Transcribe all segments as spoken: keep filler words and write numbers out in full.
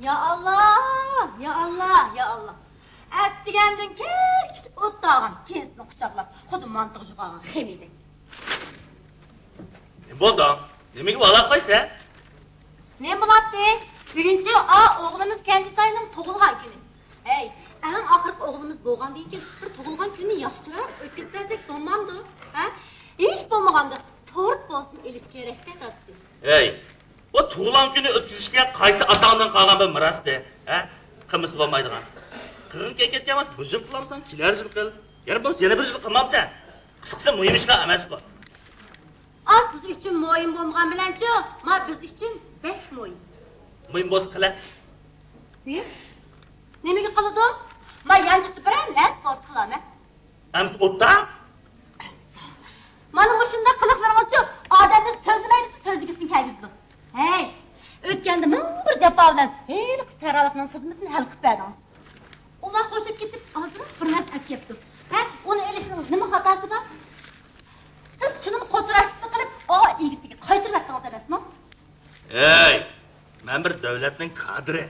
يا ئاللا، يا ئاللا، يا ئاللا. ئەتىگەندىن كەچكىچە ئوت تاغان كېسىنى قۇچاقلاپ، خۇددى مانتىغا جۇقالغان خېمىدەك. نېمە بولدۇڭ؟ نېمىگە ۋالاقلايسەن؟ نېمە بولاتتى؟ بۈگۈنچۇ ئا ئوغلىمىز كەنجىتاينىڭ تۇغۇلغان كۈنى. ھەي، ئەڭ ئاخىرقى ئوغلىمىز بولغاندىن كېيىن بىر تۇغۇلغان كۈننى ياخشىراق ئۆتكۈزۈپ بەرسەك بولمامدۇ؟ ھە؟ ھېچ بولمىغاندا تورت بولسىمۇ ئېلىش كېرەكتە، دادىسى. ھەي، بۇ تۇغۇلغان كۈنى ئۆتكۈزۈشكە قايسى ئاتاڭدىن قالغان بىر مىراستى، ھە؟ قىلمىسا بولمايدىغان. قىلغىن كېلىپ كەتكەن ۋاقىت بۇ يىل قىلامسەن، كېلەر يىل قىل. يەنە بۇ، يەنە بىر يىل قىلمامسەن. قىسقىسى، مۇھىم ئىشلار ئەمەسقۇ. ئا، سىز ئۈچۈن مۇھىم بولمىغان بىلەنچۇ، ما بىز ئۈچۈن بەك مۇھىم. مۇھىم بولسا قىلە. ھى؟ نېمىگە قىلىدۇ؟ ما يانچۇقتا بىرەر نەرسە بولسا قىلامەن. ئەمىسە ئوتتا؟ مانا مۇشۇنداق قىلىقلىرىڭىزچۇ ئادەمنى سۆزلىمەي دېسە سۆزلىگۈسىنى كەلگۈزىدۇ. ھەي، ئۆتكەندە مىڭ بىر جاپا بىلەن ھېلىقى سەرالىقنىڭ خىزمىتىنى ھەل قىلىپ بەردىڭىز. ئۇلار خوشۇپ كېتىپ ئازراق بىر نەرسە ئەپ كەپتۇ. ھە، ئۇنى ئېلىشنىڭ نېمە خاتاسى بار؟ سىز شۇنىمۇ قولتۇراقچىلىق قىلىپ ئا ئىگىسىگە قايتۇرۇۋەتتىڭىز ئەمەسمۇ؟ ھەي، مەن بىر دۆلەتنىڭ كادىرى.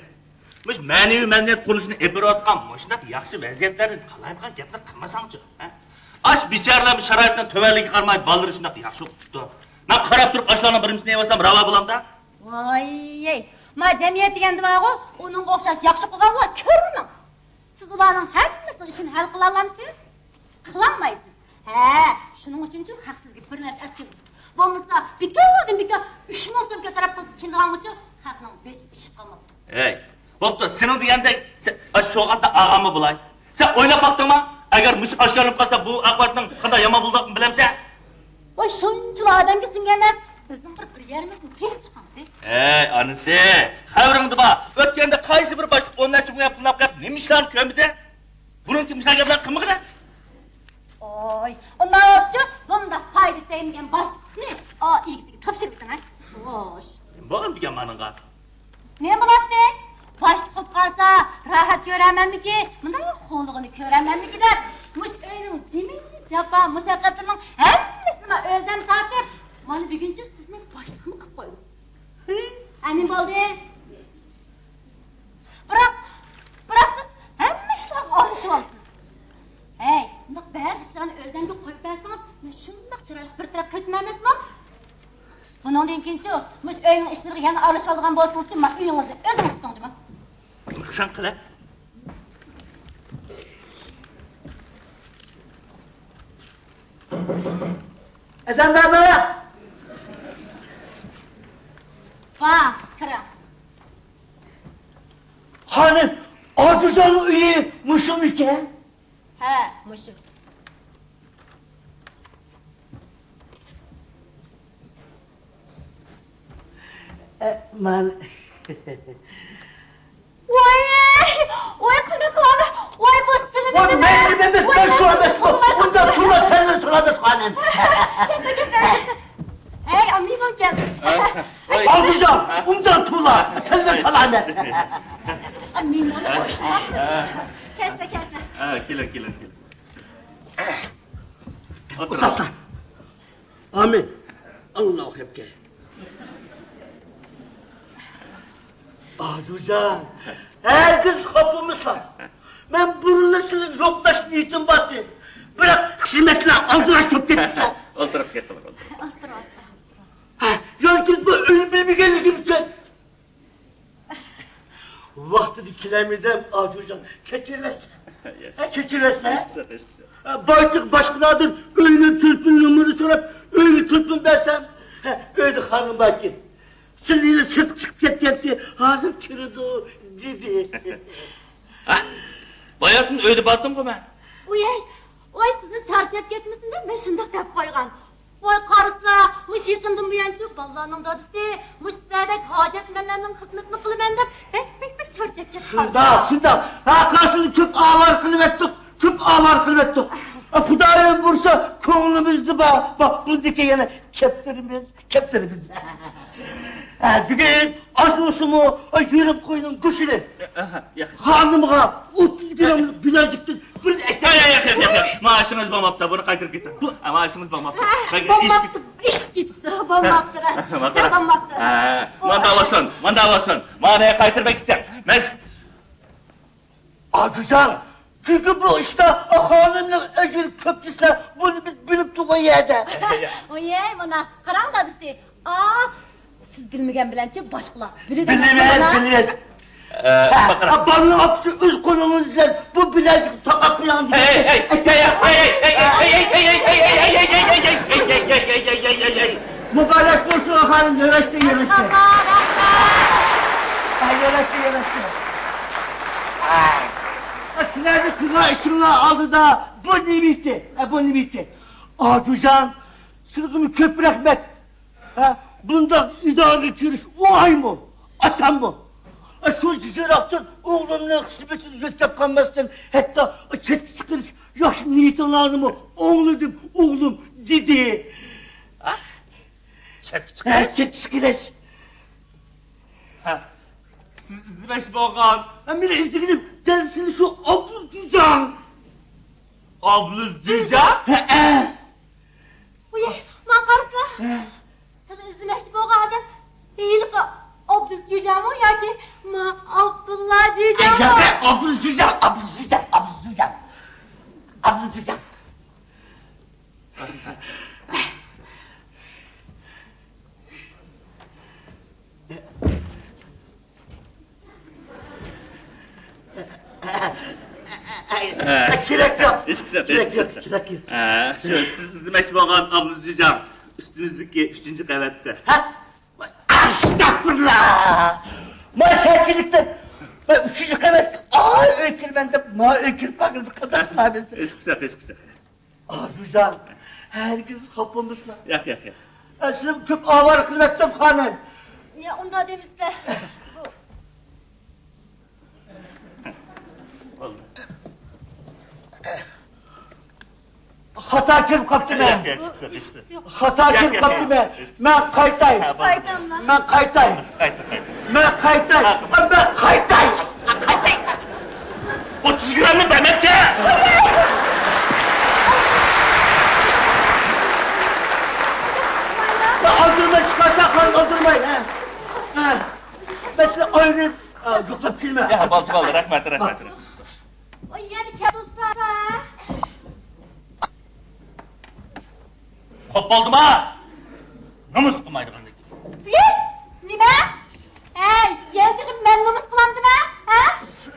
مۇشۇ مەنىۋى مەدەنىيەت قۇرۇلۇشىنى ئېلىپ بېرىۋاتقان مۇشۇنداق ياخشى ۋەزىيەتلەردە قالايمىقان گەپلەر قىلمىساڭچۇ، ھە؟ ئاش بىچارىلەر شارائىتنىڭ تۆۋەنلىكىگە قارىماي بالىلىرى شۇنداق ياخشى ئوقۇتۇپتۇ. مەن قاراپ تۇرۇپ ئاشۇلارنىڭ بىرىنچىسىنى يەۋالسام راۋا بولامدا؟ ۋاي، ما جەمئىيەت دېگەندە بارغۇ، ئۇنىڭغا ئوخشاش ياخشى قىلغانلار كۆرمىڭ. سىز ئۇلارنىڭ ھەممىسىنىڭ ئىشىنى ھەل قىلالامسىز؟ قىلالمايسىز. ھە، شۇنىڭ ئۈچۈنچۇ خەق سىزگە بىر نەرسە ئەپ كېلىدۇ. بولمىسا بىكاردىن بىكار ئۈچ مىڭ سوم كۆتۈرۈپ قىلىپ كېلىدىغانغىچۇ خەقنىڭ بېشى ئىششىپ قالماپتۇ. ھەي، بوپتۇ، سېنىڭ دېگەندەك سەن ئاشۇ سوۋغاتنى ئالغانمۇ بولاي. سەن ئويلاپ باقتىڭما؟ ئەگەر مۇشۇ ئاشكارىلىنىپ قالسا بۇ ئاقىۋەتنىڭ قانداق يامان بولىدىغانلىقىنى بىلەمسەن؟ ۋاي، شۇنچىلا ئادەمگە سىڭگەن نەرسە بىزنىڭ بىر، بىر يېرىمىزدىن تېشىپ چىقامتى؟ ھەي، ئانىسى، خەۋىرىڭدە بار. ئۆتكەندە قايسى بىر باشلىق ئون نەچچە مىڭ يەپ پۇل ئەپ قېلىپ نېمە ئىشلارنى كۆرمىدى؟ بۇنىڭكى مۇشۇنداق گەپلەر قىلمىغىنە. ئوي، ئۇنداق بولسىچۇ، بۇنداق پايدىسى تەگمىگەن باشلىقنى ئا ئىگىسىگە تاپشۇرۇۋېتىڭ، ھە. خوش. نېمە بولغان بىكەن مانىڭغا؟ نېمە بولاتتى؟ باشلىق بولۇپ قالسا، راھەت كۆرەرمەنمىكى، مۇنداق خۇلىقىنى كۆرەرمەنمىكى دەپ، مۇشۇ ئۆينىڭ جىمى جاپا مۇشەققەتلىرىنىڭ ھەممىسىنى مەن ئۆزۈم تارتىپ، مانا بۈگۈنچە سىزنى باشلىقمۇ قىلىپ قويدۇم. ھە، نېمە بولدى؟ بىراق، بىراق سىز ھەممە ئىشلارغا ئارىلىشىۋالىسىز. ھەي، مۇنداق بەزى ئىشلارنى ئۆزۈمگە قويۇپ بەرسىڭىز، مەن شۇنداق چىرايلىق بىر تەرەپ قېتىم ئەمەسمۇ؟ بۇنىڭدىن كېيىنچۇ، مۇشۇ ئۆينىڭ ئىشلىرىغا يەنە ئارىلىشىۋالىدىغان بولسىڭىزچۇ، مەن ئۆيىڭىزنى ئۆزىڭىز تۇتۇڭ جۇمۇ. قىساڭ قىلە. ئەدەم بەرمە! ۋا، كىرە. خانىم، ئاجۇجاننىڭ ئۆيى مۇشۇمىكەن؟ ھە، مۇشۇ. ئە، مانا. ۋاي، ۋاي، قانداق قىلامەن؟ ۋاي، بۇ سېنىڭ ۋاي، نېمە؟ مەن نېمە ئەمەس، ۋاي، مەن شۇ ئەمەس، بۇ. ئۇنداق پۇللار تەنلەر سالامەت، خانىم. كەلسە، كەلسە، كەلسە. ھەي، ئامىنىم كەلدى. ۋاي. ئاجۇجان، ئۇنداق پۇللار تەنلەر سالامەت. ئامىنىم، كەلسە، كەلسە. ھە، كېلىڭ، كېلىڭ، كېلىڭ. ئولتۇرۇڭ. ئولتۇرسىلا. ئامىن. ئاللاھۇ ئەكبەر. ئاجۇجان، ھەرگىز خاپا بولمىسىلا. مەن بۇرۇنلا سىلىنى يوقلاش نىيىتىم بارتى. بىراق خىزمەتلەر ئالدىراش بولۇپ كەتتى. ئولتۇرۇپ كېتىڭ، ئولتۇرۇڭ. ھە، يالقۇن بۇ ئۆينى بىلمىگەنلىكىم ئۈچۈن. ۋاقتىدا كېلەلمىدىم، ئاجۇجان، كەچۈرۈۋەتسە. ھە، كەچۈرۈۋەتسە. ھېچقىسى، ھېچقىسى. بايىقى باشقىلاردىن ئۆينىڭ تېلېفون نومۇرىنى سوراپ، ئۆيگە تېلېفون بەرسەم، ھە، ئۆيدە خانىم باركەن. سىلىلا سىرتقا چىقىپ كەتكەنتى، ھازىر كىرىدۇ، دېدى. ھە؟ باياتىن ئۆيدە بارتىمغۇ مەن. ئۇيەي، ئۇي، سىزنى چارچاپ كەتمىسۇن دەپ مەن شۇنداق دەپ قويغان. ۋاي، قارىسىلا، مۇشۇ يېقىندىن بۇيانچۇ بالىلارنىڭ دادىسى مۇشۇ سىلەردەك ھاجەتمەنلەرنىڭ خىزمىتىنى قىلىمەن دەپ بەك، بەك، بەك چارچاپ كەتتى. شۇنداق، شۇنداق. ھە، قارىسىلا، كۆپ ئاۋارە قىلىۋەتتۇق، كۆپ ئاۋارە قىلىۋەتتۇق. ئە، خۇدايىم بۇيرۇسا، كۆڭلىمىزدە بار، بار، بۇندىكى يەنە كەپتىرىمىز، كەپتىرىمىز. ھە، بۈگۈن ئاز بولسىمۇ، ئاي، يېرىم قوينىڭ گۆشىنى، ئاھا، ياق. خانىمغا ئوتتۇز گراملىق بىلەزىكتىن بىرنى ئەكەل. ھە، ياق، ياق، ياق، ياق. مائاشىڭىز بولماپتۇ، بۇنى قايتۇرۇپ كېتىڭ. بۇ ھە، مائاشىڭىز بولماپتۇ. ھە، بولماپتۇ، ئېشىپ كېتىپتۇ، بولماپتۇ، راست. ھە، بولماپتۇ. ھە، مانداق بولسۇن، مانداق بولسۇن. مانا قايتۇرۇپ كېتىڭ. مەس. ئاجۇجان، چۈنكى بۇ ئىشتا خانىمنىڭ ئەجرى كۆپ دېسىلە، بۇنى بىز بىلىپ تۇرغان يەردە. ئويەي، مانا قاراڭ دادىسى. ئا، سىز بىلمىگەن بىلەنچۇ باشقىلار بىلىدۇ. بىلىمىز، بىلىمىز. ھە، بالىنىڭ ئاپىسى ئۆز قولىڭىز بىلەن بۇ بىلەزۈكنى تاقاپ قويۇڭ دېگەن. مۇبارەك بولسۇن، خانىم، ياراشتى، ياراشتى. ھە، ياراشتى، ياراشتى. ھە، سىلەرنى قىلغان ئىشىڭلار ئالدىدا بۇ نېمە ئىدى؟ ھە، بۇ نېمە ئىدى؟ ئاجۇجان، سىلىگىمۇ كۆپ رەھمەت. ھە، بۇنداق ئىدارىگە كىرىش ئوڭايمۇ؟ ئاسانمۇ؟ شۇنچە يىراقتىن ئوغلۇمنىڭ خىزمىتىنى يۆتكەپ قالماستىن، ھەتتا چەتكە چىقىرىش ياخشى نىيىتىڭلارنىمۇ ئاڭلىدىم، ئوغلۇم، دېدى. ھە؟ چەتكە ھە، چىقىرىش؟ چەتكە چىقىرىش. ھە. سىز ئىزدىمەكچى بولغان. ھە، مېنى ئىزدىگىنىم دەل سىلى شۇ ئابلىز جۈجاڭ. ئابلىز جۈجاڭ؟ ھەئە. ۋوي، ماڭا قارىسىلا. ھە. سىلى ئىزدىمەكچى بولغان ئادەم ھېلىقى ئابلىز جۈجاڭمۇ ياكى ما ئابدۇللا جۈجاڭمۇ؟ ياق، ياق، ئابلىز جۈجاڭ، ئابلىز جۈجاڭ، ئابلىز جۈجاڭ. ئابلىز جۈجاڭ. ھە. كېرەك يوق. ھېچقىسى يوق، كېرەك يوق، ھېچقىسى يوق. كېرەك يوق. ھە، شۇ سىز ئىزدىمەكچى بولغان ئابلىز جۈجاڭ ئۈستىمىزدىكى ئۈچىنچى قەۋەتتە. ھە؟ ئەستەغپۇرۇللا! ما سەنچىلىكتە، ما ئۈچىنچى قەۋەتكە ئاي ئۆي كىرىمەن دەپ، ما ئۆي كىرىپ قالغىلى قانداق قىلارمىز؟ ھېچقىسى يوق، ھېچقىسى يوق. ئارزۇجان، ھەرگىز خاپا بولمىسىلا. ياق، ياق، ياق. ئە، سىلەرنى كۆپ ئاۋارە قىلىۋەتتىم، خانىم. يا، ئۇنداق دېمىسىلە. بۇ خاتا كىرىپ قاپتىمەن. ياق، ياق، چىقسا، چىقسا. خاتا كىرىپ قاپتىمەن. مەن قايتاي. قايتاملا. مەن قايتاي. قايتا، قايتا. مەن قايتاي. مەن قايتاي. قايتاي. ئوتتۇز گرامنى بەرمەپسەن. ئالدىرماي چىقارسا، قان ئالدىرماي. ھە. ھە. مەسىلەن، ئايرىپ، ئا، يوقلاپ كېلىمەن. يا، بولدى، بولدى. رەھمەت، رەھمەت. ئوي، يەنە كەلدى ئۇستا. خوپ بولدىما؟ نومۇس قىلمايدىغاندەك. بۇ نېمە؟ ھەي، يەنە تېخى مەن نومۇس قىلامدىمەن؟ ھە؟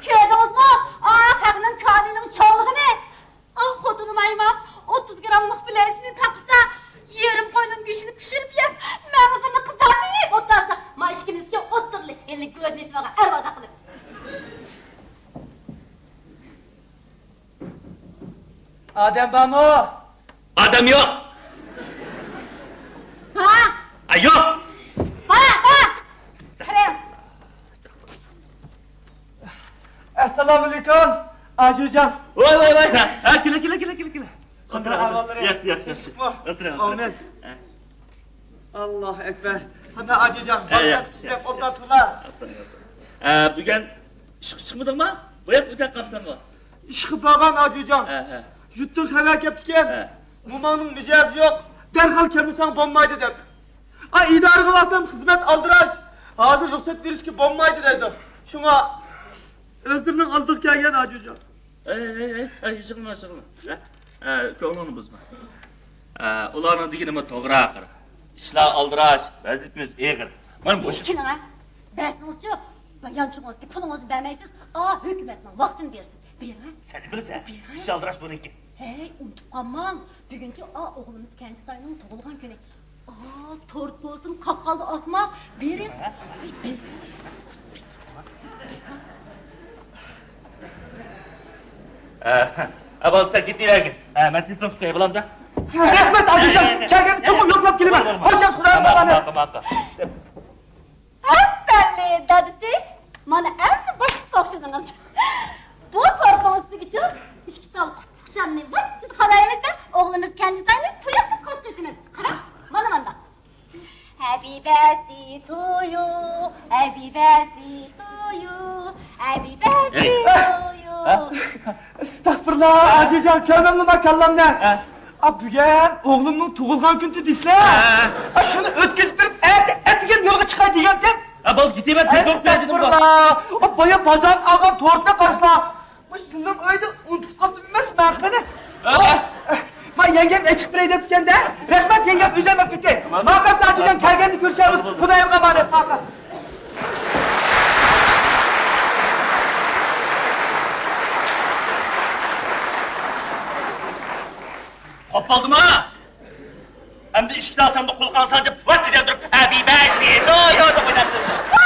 كۆردىڭىزمۇ؟ ئا، خەقنىڭ كانىنىڭ چوڭلۇقىنى. ئا، خوتۇنۇم ئايماق، ئوتتۇز گراملىق بىلەزۈكنى تاقىسا، يېرىم قوينىڭ گۆشىنى پىشۇرۇپ يەپ، مەغزىنى قىزارتىپ ئولتۇرسا، ما ئىككىمىزچە ئولتۇرىلى، ھېلى گۆدىنى ئىچىۋالغان ئەرۋادا قىلىپ. ئادەم بارمۇ؟ ئادەم يوق. بار. ئا، يوق. بار، بار. كىرىڭ. ئەسسالامۇئەلەيكۇم، ئاجۇجان. ۋاي، ۋاي، ۋاي. ھە، كېلە، كېلە، كېلە، كېلە، كېلە. قانداق ئەھۋاللىرىڭ؟ ياخشى، ياخشى، ياخشى. تىنچلىقمۇ؟ ئولتۇرۇڭ، ئولتۇرۇڭ. ئامىن. ھە. ئاللا ئەكبەر. قانداق ئاجۇجان؟ ھە، ياخشى، ياخشى. ئوبدان تۇرلا. ئە، بۈگۈن ئىشقا چىقمىدىڭما؟ بۇ يەردە ئۆتەپ قاپسەنغۇ؟ ئىشقا بارغان ئاجۇجان. ھە، ھە. يۇرتتىن خەۋەر كەپتىكەن. ھە. موماڭنىڭ مىجەزى يوق. دەرھال كەلمىسەڭ بولمايدۇ دەپ. ئا، ئىدارىگە بارسام خىزمەت ئالدىراش. ھازىر رۇخسەت بېرىشكە بولمايدۇ دەيدۇ. شۇڭا ئۆزلىرىنىڭ ئالدىغا كەلگەن ئاجۇجان. ھەي، ھەي، ھەي، ھەي، يىغلىما، يىغلىما. ھە؟ ھە، كۆڭلۈڭنى بۇزما. ھە، ئۇلارنىڭ دېگىنىمۇ توغرا ئاخىر. ئىشلار ئالدىراش، ۋەزىپىمىز ئېغىر. مانا مۇشۇ. كېلىڭ ھە. بەرسىڭىزچۇ، يانچۇقىڭىزدىكى پۇلىڭىزنى بەرمەيسىز. ئا، ھۆكۈمەتنىڭ ۋاقتىنى بېرىسىز. بېرىڭ ھە. سەن بىلىسەن، بېرىڭ. ئىش ئالدىراش بۇنىڭكى. ھەي، ئۇنتۇپ قالماڭ. بۈگۈنچۇ، ئا، ئوغلىمىز كەنجىتاينىڭ تۇغۇلغان كۈنى. ئا، تورت بولسىمۇ قاپقالدى ئاخماق. بېرىڭ. ھە؟ ھە، بولدى، سەن كېتىۋەرگىن. ھە، مەن تېلېفون قىلىپ قوياي، بولامدۇ؟ رەھمەت، ئاجۇجان. كەلگەندە چوقۇم يوقلاپ كېلىمەن. خوش گەپسىز، خۇدايىم ماقا، ماقا، ماقا. ئەپەندى دادىسى، مانا ئەمدى باشلىققا ئوخشىدىڭىز. بۇ تورتنىڭ ئۈستىگىچۇ ئىككى تال قۇتلۇق شامنى ۋاججىدا قالايمىز دەپ، ئوغلىمىز كەنجىتاينى تۇيۇقسىز خوش قىلىۋېتىمىز. قاراڭ، مانا مانداق. Happy birthday to you, happy birthday to you, happy birthday to you. ئەستەغپۇرۇللا، ئاجىجان، كۆرمەملا ما كاللامنى. ھە. ئا، بۈگۈن ئوغلۇمنىڭ تۇغۇلغان كۈنى دېسىلە. ھە. ئا، شۇنى ئۆتكۈزۈپ بېرىپ، ئەتە، ئەتىگەن يولغا چىقاي دېگەنتىم. ھە، بولدى، كېتىمەن، تېز بولۇپ كەل دېدىم. ئەستەغپۇرۇللا. ئۇ بايا بازاردىن ئالغان تورتنى قارىسىلا. مۇشۇ سىزنىڭ ئۆيدە ئۇنتۇپ قاپتىمەن مەن قېنى. ھە؟ ما يەڭگەم ئېچىپ بېرەي دەپتىكەن-دە. رەھمەت، يەڭگەم، ئۆزۈم ئېلىپ كېتەي. ماقا ساجىجان، كەلگەندە كۆرۈشەرمىز. خۇدايىمغا ئامانەت، ماقا. خوپ بولدىمۇ؟ ئەمدى ئىشىكنى ئاچسامدا قۇلىقىڭ سانجىپ، ۋاچچىدە تۇرۇپ، ھەبىبە ئىزدەيدۇ، يو، دەپ ئويناپ تۇرسۇن.